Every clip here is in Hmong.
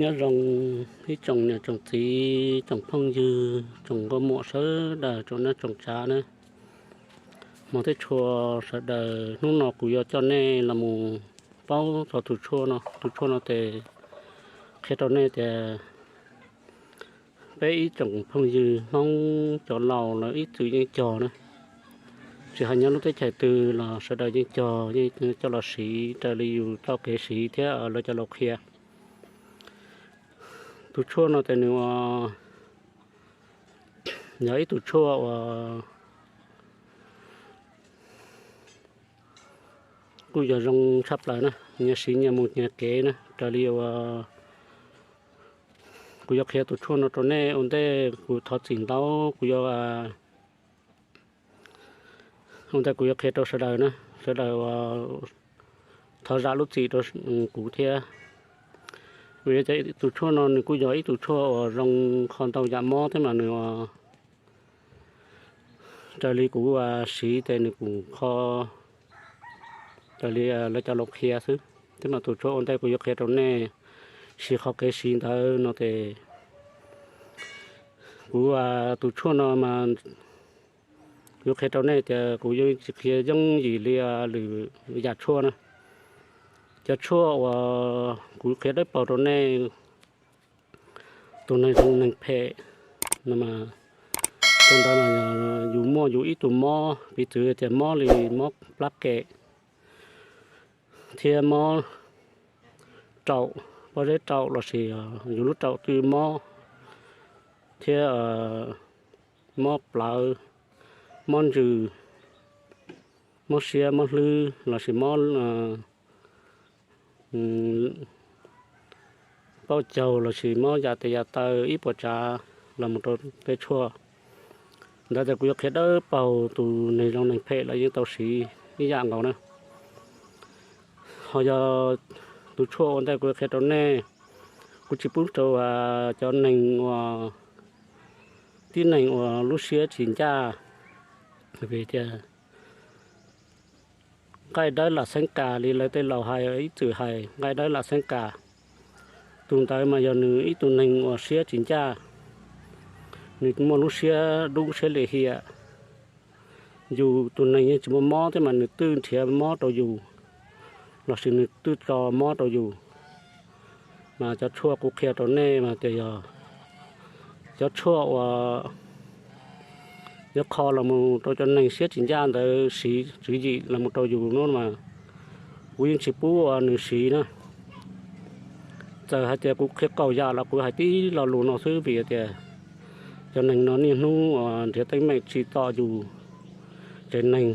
Nyob zoo ib tsoom niam tsoom txiv, tsoom phooj ywg, tsoom nkauj muam sawv daws, tsoom neej tsoom tsav na, hmov thiab tshua sawv daws. Hnub no kuv yuav coj nej los mus paub txog tus tshuaj no. Tus tshuaj no ces qhia rau nej tias peb ib tsoom phooj ywg Hmoob cov laus lawv ib txwm yeej cog na. Tsis hais nyob lub teb chaws twg los sawv daws yeej cog, yeej coj los siv raws li yus txoj kev siv thiab lawv cov laus qhia. Tus tshuaj no ces nws ua, yog ib tug tshuaj uas kuj yog zoo tshaj plaws na, nyias siv nyias mus nyias kev na. Raws li uas kuv yuav qhia tus tshuaj no rau nej ua ntej, kuv thov txim ntau, kuv yuav ua ntej kuv yuav qhia rau sawv daws na, sawv daws thov zam lub txim rau kuv thiab. Vim tus tshuaj no nws kuj yog ib tus tshuaj uas zoo kho ntau yam mob thiab mas nws raws li kuv siv ces nws kuj kho raws li lawv cov laus qhia xwb. Thiab mas tus tshuaj ua ntej kuv yuav qhia rau nej siv qhov kev siv ntawd no ces kuv tus tshuaj no mas yuav qhia rau nej tias kuv yeej tsis qhia yooj yim li lwm yam tshuaj na. Cov tshuaj uas kuv qhia dawb paug rau nej, tus neeg zoo neeg phem no mas, cov ntawd mas yus muaj yus ib tug mob, piv txwv tias mob li mob plab kem thiab mob raum, pob zeb raum lossis yus lub raum twb mob thiab mob plawv, mob ntsws, mob siab mob hlwb lossis mob pauj caug lossis mob yam tes yam taw ib puas tsav los mus rau tej tshuaj ntawd ces kuv yuav qhia dawb paug, tus neeg zoo neeg phem los yeej tau siv ib yam nkaus na. Ho yog tus tshuaj ua ntej kuv yuav qhia rau nej, kuv tsis pub rau cov neeg uas, tib neeg uas lub siab tsis ncaj, vim tias nqaij dawb lam xeeb kas li lawv tej laus hais, ib txwm hais nqaij dawb lam xeeb kas. Tus ntawd mas yog nws ib tug neeg uas siab tsis ncaj, nws muaj lub siab dub siab lim hiam. Yus tus neeg yeej tsis muaj mob thiab mas nws twb nrhiav mob rau yus, lossis nws twb tso mob rau yus. Mas cov tshuaj kuv qhia rau nej mas tias yog cov tshuaj uas yuav kho los mus rau cov neeg siab tsis ncaj ntawd siv tswv yim los mus rau yus no mas kuv yeej tsis pub uas nws siv na. Txawm hais tias kuv qhia kaum yam los kuv hais tib lo lus no xwb vim tias cov neeg no niaj hnub uas nrhiav teeb meem tsim txom yus tsev neeg,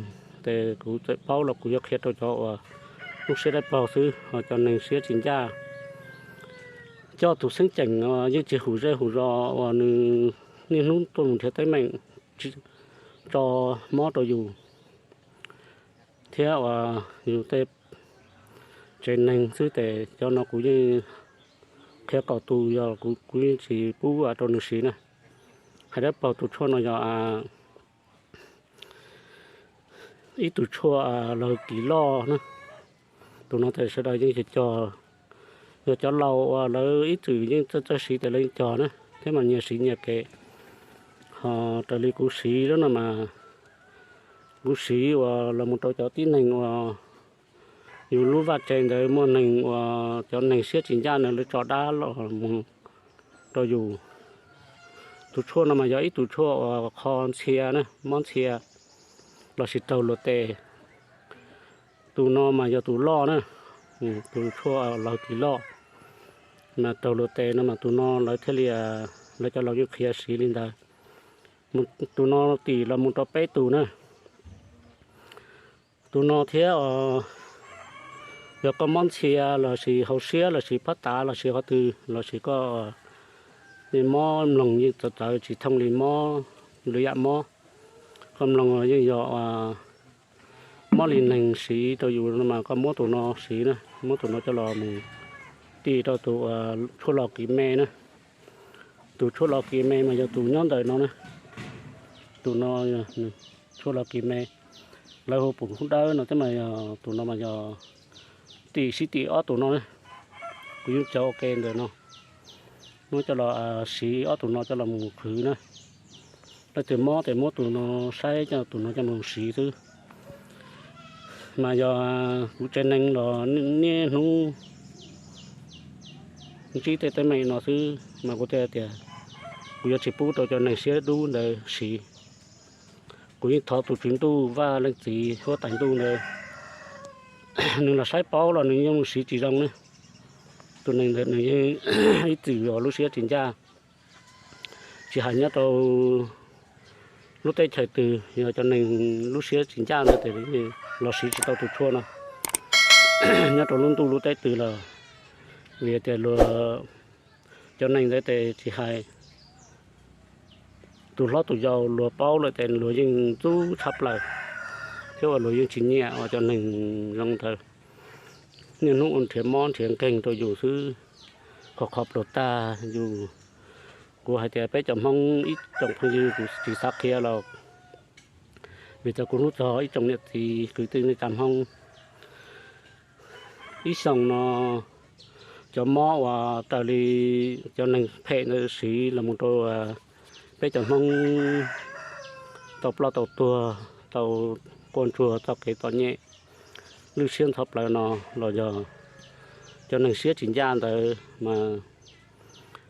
ces kuv txawm paub los kuv yuav qhia rau cov uas lub siab dawb paug xwb, ho cov neeg siab tsis ncaj, coj tus xeeb ceem uas yeej tsis hum zej hum zos uas nws niaj hnub tuaj mus nrhiav teeb meem tso mob rau yus thiab uas yus tej tsev neeg xwb ces cov no kuv yeej qhia kaum tus yog kuv yeej tsis pub rau nws siv na. Hais dawb paug tus tshuaj no yog ib tug tshuaj lawv kis loj na. Tus no ces sawv daws yeej cog, yog cov laus uas lawv ib txwm yeej txawj txawj siv ces lawv yeej cog na, thiab mas nyias siv nyias kev. Ho raws li kuv siv lawm no mas kuv siv uas los mus rau cov tib neeg uas yus lub vaj tse ntawd muaj neeg uas cov neeg siab tsis ncaj na lawv tso dab los mus rau yus. Tus tshuaj no mas yog ib tug tshuaj uas kho ntxhia na, mob ntxhia lossis raug luag tes. Tus no mas yog tus loj na, tus tshuaj lawv kis loj, mas raug luag tes no mas tus no lawv thiaj li, lawv cov laus yeej qhia siv li ntawd. Tus no tim los mus rau peb tus na. Tus no thiab, yog koj mob ntxhia lossis hauv siab lossis phab tav lossis qhov twg lossis koj mob mloog yeej txawv txawv tsis thooj li mob lwm yam mob, koj mloog yeej yog mob li neeg siv rau yus no mas koj muab tus no siv na, muab tus no coj los mus tim rau tus tshuaj los kis me na. Tus tshuaj los kis me mas yog tus nyob ntawm no na. Tus no tshuaj los kis me, lawv hu pum hub dawb no thiab mas yog tus no mas yog tim sib tim ob tus no na. Kuv yeej tso ua ke ntawm no. muab coj los siv, ob tug no coj los mus qhwv na. Leej twg mob ces muab tus no saib, coj tus no coj mus siv xwb. Mas yog kuv tsev neeg los niaj hnub ntsib tej teeb meem no xwb mas kuv thiaj tias kuv yuav tsis pub rau cov neeg siab dub ntawd siv. Kuv yeej thov tus Tswv Ntuj Vaj Leej Txiv huab tais ntuj ntawd, nws los saib paub los nws yeej mus siv tsis zoo ne. Tus neeg ntawd nws yeej ib txwm lub siab tsis ncaj, tsis hais nyob rau lub teb chaws twg, yog cov neeg lub siab tsis ncaj ntawd ces los siv tsis tau tus tshuaj no. Nyob rau lub ntuj lub teb twg los, vim tias luag, cov neeg ntawd ces tsis hais tus hlob tus yau, luag paub lawm ces luag yeej ntxub tshaj plaws, thiab uas luag yeej tsis nyiam uas cov neeg zoo ntawd niaj hnub ua nrhiav mob nrhiav nkeeg rau yus xwb, qhov qhov pluag tag yus. Kuv hais tias peb cov Hmoob ib tsoom phooj ywg, kuv tsis xav qhia los vim tias kuv hnub txog ib tsoom niam txiv kwv tij neej tsa Hmoob, ib xyoos no cov mob uas raws li cov neeg phem ntawd siv los mus rau peb cov Hmoob tau ploj tau tuag, tau quaj ntsuag txoj kev txom nyem, lwj siab ntxhov plawv no los yog cov neeg siab tsis ncaj ntawd mas,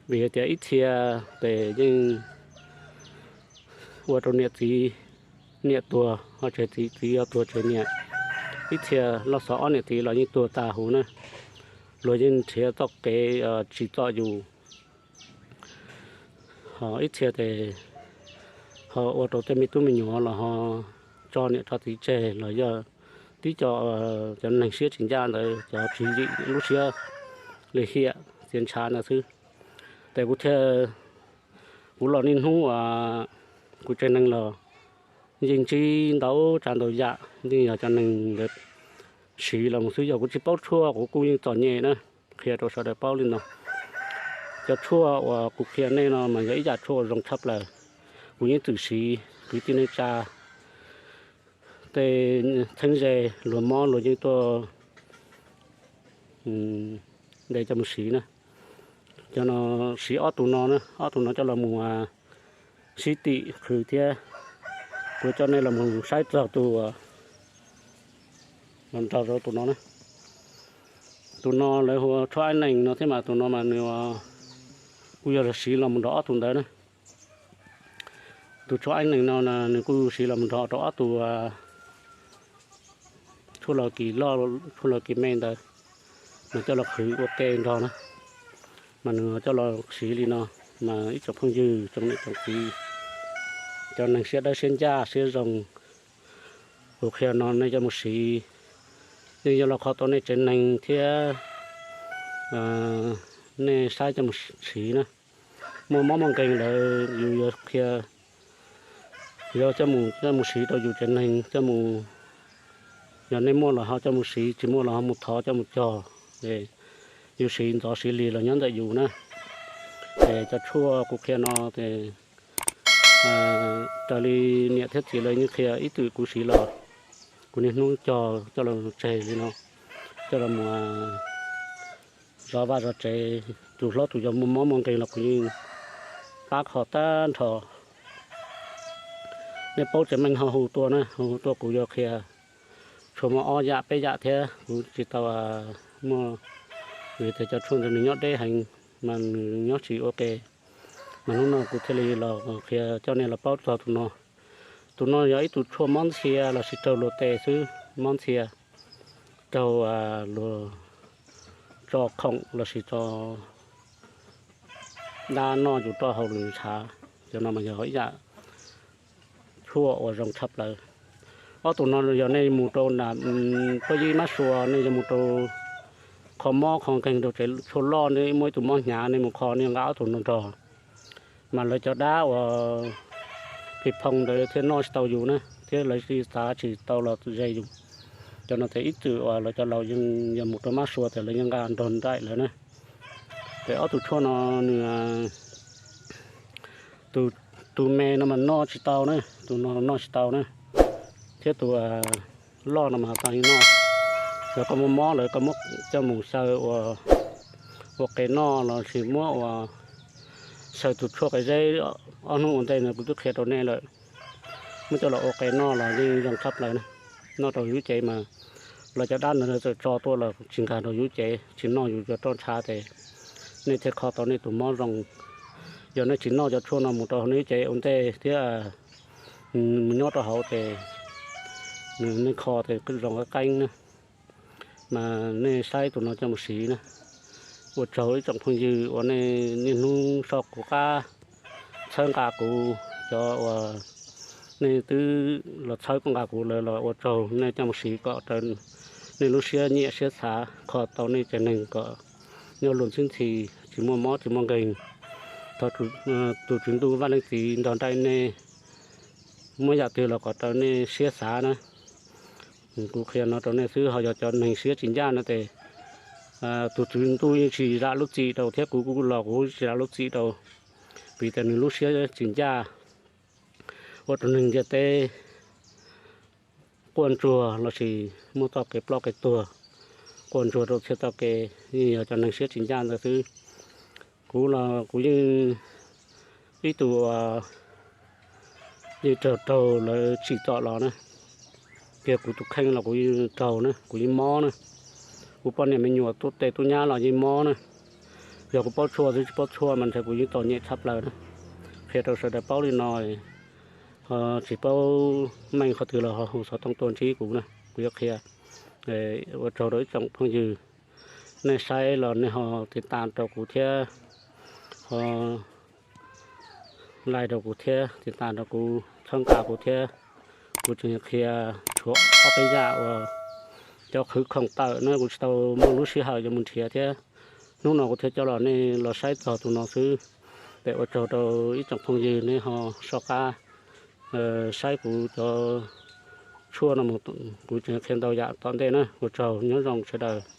vim tias ib txhia ces yeej ua rau niam txiv, niam tuag ho tseg txiv, txiv ho tuag tseg niam, ib txhia loj xov ob niam txiv los yeej tuag tas huv na. Luag yeej nrhiav txoj kev tsim txom yus, ho ib txhia ces ho ua rau tej me tub me nyuam los ho tso niam tso txiv tseg los yog tib co cov neeg siab tsis ncaj ntawd cov tswv yim lub siab lim hiam txiav ntshav ntawd xwb. Ces kuv thiaj, kuv los niaj hnub uas kuv tsev neeg los yeej ntsib ntau tsav ntau yam, yeej yog cov neeg ntawd siv los mus xwb, yog kuv tsis paub tshuaj kuv kuj yeej txom nyem na. Qhia rau sawv daws paub li no, cov tshuaj uas kuv qhia nej no mas yog ib yam tshuaj uas zoo tshaj plaws, kuv yeej txwm siv. Kwv tij neej tsa tej txheeb ze luag mob luag yeej tuaj ntes coj mus siv na. Cov no siv ob tug no, ob tug no coj los mus sib tim qhwv thiab. Kuv coj nej los mus saib txog tus, los nrog rau tus no na. Tus no lawv hu ua tshuaj aib nees no thiab mas tus no mas nws kuj yog siv los mus nrog ob tug ntawd na. Tus tshuaj aib nees no nws kuj siv los mus nrog rau ob tug tshuaj los kis loj, tshuaj los kis me ntawd, mas coj los qhwv ua ke nrog na. Mas nws coj los siv li no, mas ib tsoom phooj ywg tsoom niam tsoom txiv, cov neeg siab dawb siab ncaj siab zoo, kuv qhia no nej coj mus siv, yeej yog los qhov tau nej tsev neeg thiab nej saib coj mus siv na. Muaj mob muaj nkeeg lawm yus yuav qhia, yuav coj mus, coj mus siv rau yus tsev neeg coj mus. Yog nej muaj los ho coj mus siv, tsis muaj los ho mus thov coj mus cog, yus siv ntxov siv lig los nyob ntawm yus na. Ces cov tshuaj kuv qhia no ces raws li niam thiab txiv lawv yeej qhia ib txwm kuv siv los, kuv niaj hnub cog coj los tseg li no, coj los mus zov vaj zov tsev. Tus hlob tus yau muaj mob muaj nkeeg los kuv yeej pab kho tag nrho. Nej paub tsev neeg ho hu tuaj na, hu tuaj kuv yuav qhia. Tshuaj muaj ob yam peb yam thiab kuv tsis tau muaj, vim tias cov tshuaj ntawd nws nyob deb heev, mas nws nyob tsis ua ke. Mas hnub no kuv thiaj li los qhia coj nej los paub txog tus no. Tus no yog ib tug tshuaj mob ntxhia lossis raug luag tes xwb, mob ntxhia, raug luag tso khoom lossis tso dab noj yus roj hauv lus ntshav. Cov no mas yog ib yam tshuaj uas zoo tshaj plaws. Ob tug no yog nej mus rau nram pab yib mab sua, nej yuav mus rau kho mob kho nkeeg rau tsev tshuaj loj, nej muaj ib tug mob hnyav nej mus kho, nej nqa ob tug no nrog, mas lawv cov dab uas phim phoo ntawd thiaj noj tsis tau yus na, thiab lawv xav tsis tau los ze yus. Cov no ces ib txwm uas lawv cov laus yeej yog mus rau mab sua ces lawv yeej nqa nrog nraim lawv na. Ces ob tug tshuaj no nws, tus me no mas noj tsis tau na, tus no noj tsis tau na, thiab tus loj no mas tau noj. Yog koj muaj mob lawm koj muab coj mus xyaw ua, ua qe noj lossis muab ua Xaws tus tshuaj qe zeb ob hnub ua ntej no kuv twb qhia rau nej lawm, muab coj los ua qe noj los yeej zoo tshaj plaws na. Noj rau yub cev mas los cov dab ntawd txawm tso tuaj los tsis nkag rau yub cev, tsis noj yus cov roj ntshav ces nej thiaj kho tau nej tus mob zoo. Yog nej tsis noj cov tshuaj no mus rau nej yub cev ua ntej thiab mus nyob rau hauv ces nws nej kho ces zoo qeeb qeeb na. Mas nej saib tus no coj mus siv na. Ua tsaug ib tsoom phooj ywg uas nej niaj hnub soj kuv qab, txhawb nqa kuv, cov uas nej twb los txhawb kuj nqa kuv lawm los ua tsaug, nej coj mus siv kom raws nej lub siab nyiam siab xav, kho tau nej tsev neeg kom nyob luag ntxhwb ntxhi, tsis muaj mob tsis muaj nkeeg. Thov tus Tswv Ntuj Vaj Leej Txiv nrog nraim nej, muab yam twg los kom raws nej siab xav na. Kuv qhia no rau nej xwb, ho yog cov neeg siab tsis ncaj no ces tus Tswv Ntuj yeej tsis zam lub txim rau thiab kuv kuj los kuv tsis zam lub txim rau, vim tias nws lub siab tsis ncaj, ua rau neeg ntiaj teb quaj ntsuag lossis muaj txoj kev ploj kev tuag, quaj ntsuag rau txhia txoj kev, yeej yog cov neeg siab tsis ncaj ntawd xwb. Kuv los kuv yeej ib tug yeej raug raug lawv tsim txom los na, kiag kuv tus kheej los kuv yeej raug na, kuv yeej mob na, kuv poj niam me nyuam tub tes tub nyab los yeej mob na. Yog kuv paub tshuaj xwb, tsis paub tshuaj mas ntshe kuv yeej txom nyem tshaj plaws na. Qhia rau sawv daws paub li no, ho tsis paub meej qhov twg los ho hu xov tooj tuaj ntsib kuv na, kuv yuav qhia. Ua tsaug rau ib tsoom phooj ywg, nej saib los nej ho tiv tas rau kuv thiab, ho like rau kuv thiab, tiv tas rau kuv, txhawb nqa kuv thiab. Kuv tseem qhia tshuav ob peb yam uas cov qhwv khoom tawm na, kuv tsis tau muaj lub sij hawm yuav mus nrhiav thiab. Hnub no kuv thiaj coj los nej los saib txog tus no xwb. Ces ua tsaug rau ib tsoom phooj ywg nej ho soj qab saib kuv cov tshuaj no mus, kuv tseem qhia ntau yam tom ntej na. Ua tsaug, nyob zoo sawv daws.